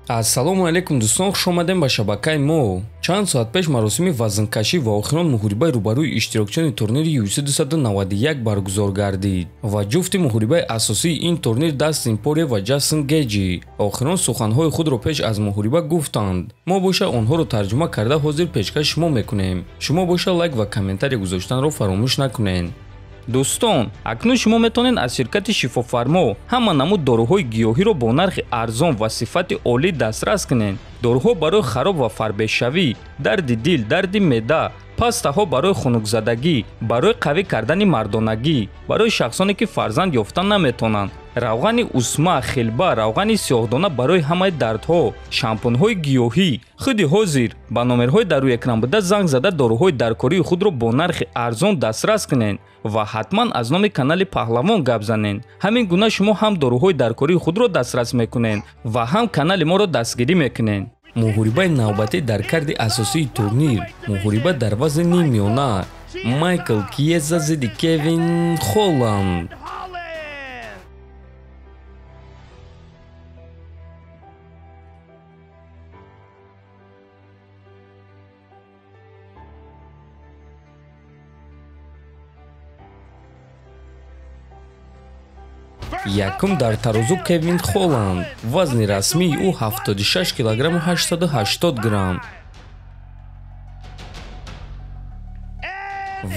Ассалому алайкум дӯстон, хуш омадем ба шабакаи мо. Чанд соат пеш маросими вазнкашӣ ва охирон муҳорибаи рӯбарӯи иштирокчиёни турнири UFC 291 баргузор гардид ва ҷуфти муҳорибаи асосии ин турнир Дастин Порье ва Ҷастин Геҷи охирон суханҳои худро пеш аз муҳориба гуфтанд. Мо боша онҳоро тарҷума карда ҳозир пешкаш шумо мекунем. Шумо боша лайк ва комментарий гузоштанро фаромӯш накунед. Дӯстон, акнун шумо метавонед аз ширкати Шифофармо ҳама намуд доруҳои гиёҳиро бо нархи арзон ва сифати олӣ дастрас кунед. Доруҳо барои хароб ва фарбешавӣ, дарди дил, дарди меъда, пастаҳо барои хунукзадагӣ, барои қавӣ кардани мардонагӣ, барои шахсоне ки фарзанд ёфта наметавонанд, равғани усма, хилба, равғани сиёҳдона барои ҳамаи дардҳо, шампунҳои гиёҳӣ. Худи ҳозир ба номерҳои дар рӯи экран буда занг зада доруҳои даркории худро бо нархи арзон дастрас кунед ва ҳатман аз номи канали Паҳлавон гап занед. Ҳамин гуна шумо ҳам доруҳои даркории худро дастрас мекунед ва ҳам канали моро дастгирӣ мекунед. Муҳорибаи навбатӣ дар карди асосии турнир, муҳориба дар вазни ниммиёна, Майкл Киеза зидди Кевин Холланд. Якум дар тарозу Кевин Холланд. Вазни расмии ӯ 76 килограмму 880 грамм.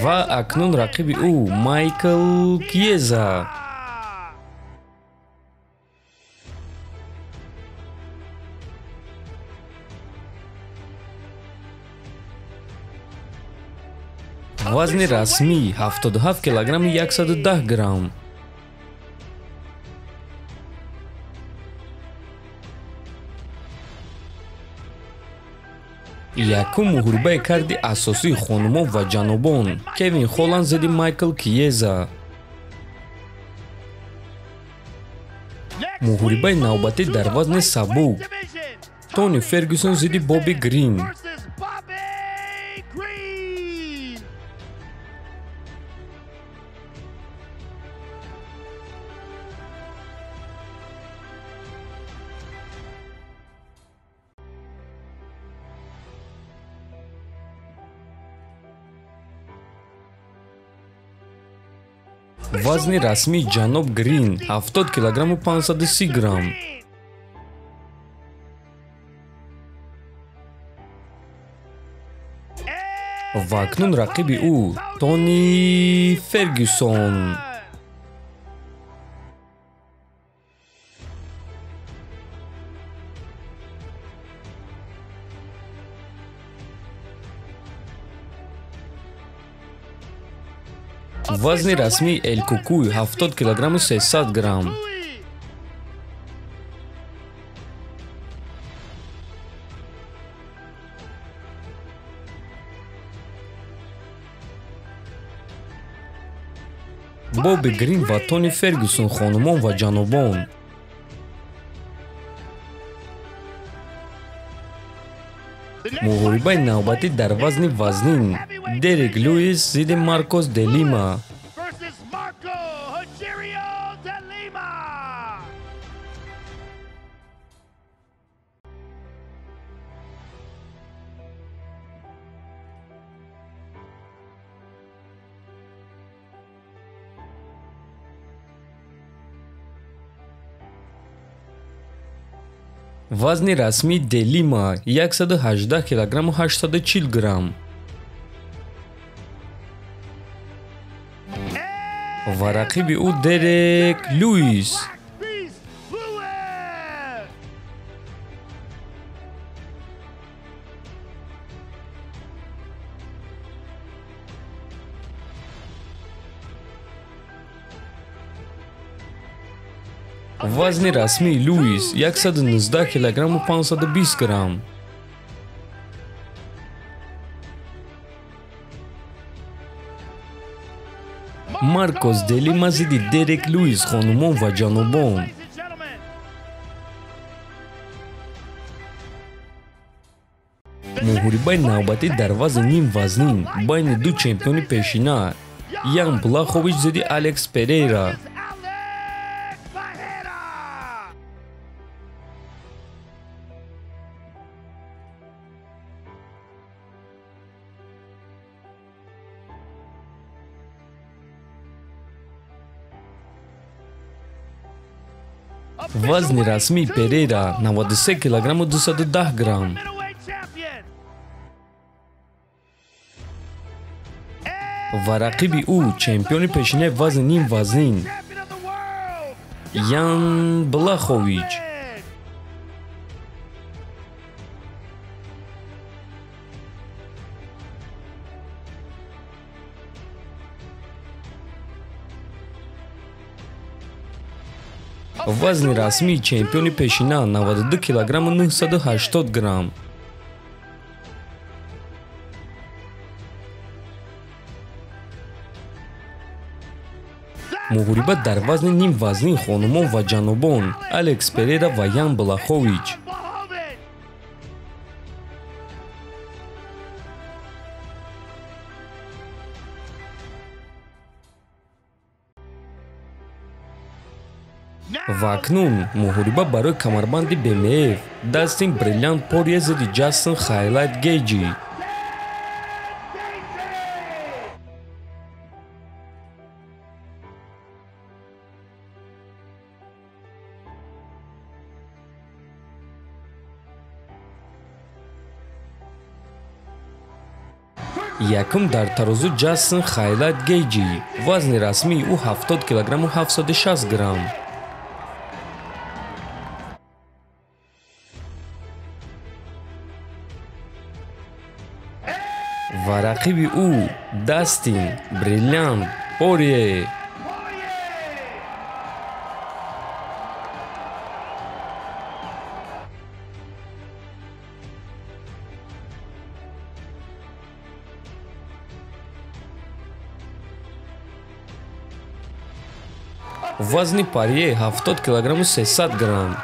Ва акнун рақиби ӯ Майкл Киеза. Вазни расмӣ 77 килограмму 110 грамм. Якум муҳорибаи карди асосии хонумон ва ҷанобон Кевин Холланд зидди Майкл Киеза. Муҳорибаи навбатӣ дар вазни сабук Тони Фергюсон зидди Бобби Грин. Вазни расмии ҷаноб Грин 70 килограмму 530 грамм. Ва акнун рақиби ӯ Тони Фергюсон. Вазни расмии Эл Кукуй 70 килограмму 300 грамм. Бобби Грин ва Тони Фергюсон хонумон ва ҷанобон. Муҳорибаи навбатӣ дар вазни вазнин Дерек Луис зидди Маркос де Лима. Вазни расмии де Лима 118 килограмму 840 грамм. Ва рақиби ӯ Дерек Луис. Вазни расмии Луис 119 килограмму 520 грамм. Маркос де Лима зидди Дерек Луис хонумон ва ҷанобон. Муҳорибаи навбатӣ дар вазни нимвазнин байни ду чемпиони пешина Ян Блахович зидди Алекс Перейра. Вазни расмии Перейра 93 килограмму 210 грамм. Ва рақиби ӯ чемпиони пешинаи вазни нимвазнин Ян Блахович. Вазни расмии чемпиони пешина 92 килограмму 980 грамм. Муҳориба дар вазни нимвазнин хонумон ва ҷанобон Алекс Перейра ва Ян Блахович. Ва акнун муҳориба барои камарбанди БМФ Дастин Бриллиант Порье зидди Ҷастин Хайлайт Гейҷи. Якум дар тарозу Ҷастин Хайлайт Гейҷи. Вазни расмии ӯ 70 килограмму 760 грамм. Ва рақиби ӯ Дастин Бриллиант Порье. Вазни Порье 70 килограмму 300 грамм.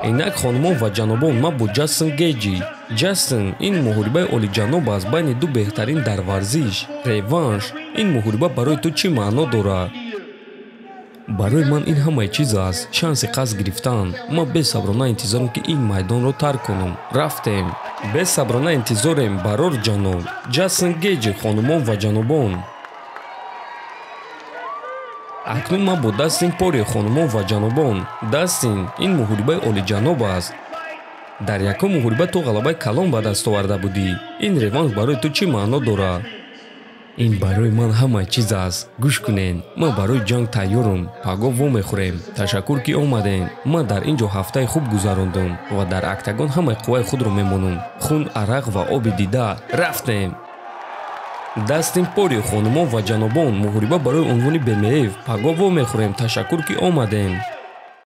Инак хонумон ва ҷанобон, ман бо Ҷастин Гейҷи. Ҷастин, ин муҳорибаи олиҷаноб аст байни ду беҳтарин дар варзиш. Реванш. Ин муҳориба барои ту чӣ маъно дорад? Барои ман ин ҳамаи чиз аст. Шанси қасд гирифтан. Ман бесаброна интизорам, ки ин майдонро тарк кунам. Рафтем. Бесаброна интизорем, барор ҷаноб. Ҷастин Гейҷи, хонумон ва ҷанобон. Акнун ман бо Дастин Порье, хонумон ва ҷанобон. Дастин, ин муҳорибаи олиҷаноб аст. Дар якум муҳориба ту ғалабаи калон ба даст оварда будӣ. Ин реванш барои ту чӣ маъно дорад? Ин барои ман ҳамаи чиз аст. Гӯш кунед, ман барои ҷанг тайёрам. Пагоҳ вомехӯрем. Ташаккур, ки омадем. Ман дар ин ҷо ҳафтаи хуб гузарондам ва дар октагон ҳамаи қувваи худро мемонам. Хун, арақ ва оби дида. Рафтем. Дастин Порье, хонумон ва ҷанобон, муҳориба барои унвони БМФ. Пагоҳ вомехӯрем. Ташаккур, ки омадем.